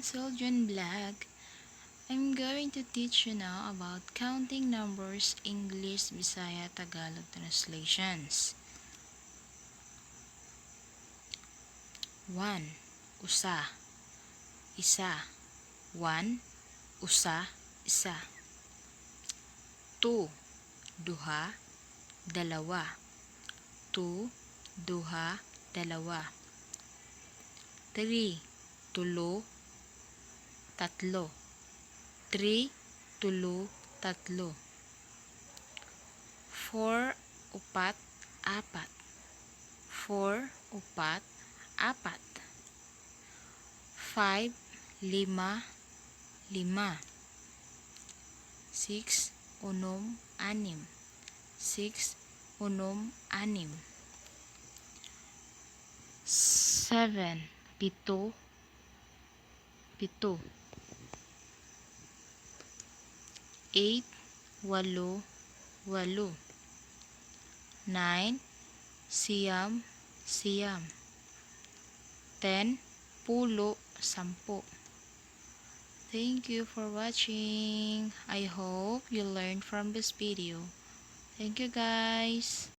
Hansel Jun Vlog. I'm going to teach you now about counting numbers, English, Bisaya, Tagalog translations. 1. Usa, isa. 1, usa, isa. 2. Duha, dalawa. 2, duha, dalawa. 3. Tulo, tatlo. 3, tulo, tatlo. 4, upat, apat. 4, upat, apat. 5, lima, lima. 6, unom, anim. 6, unom, anim. 7, pito, pito. 8, walo, walo. 9, siyam, siyam. 10, pulo, sampu. Thank you for watching. I hope you learned from this video. Thank you, guys.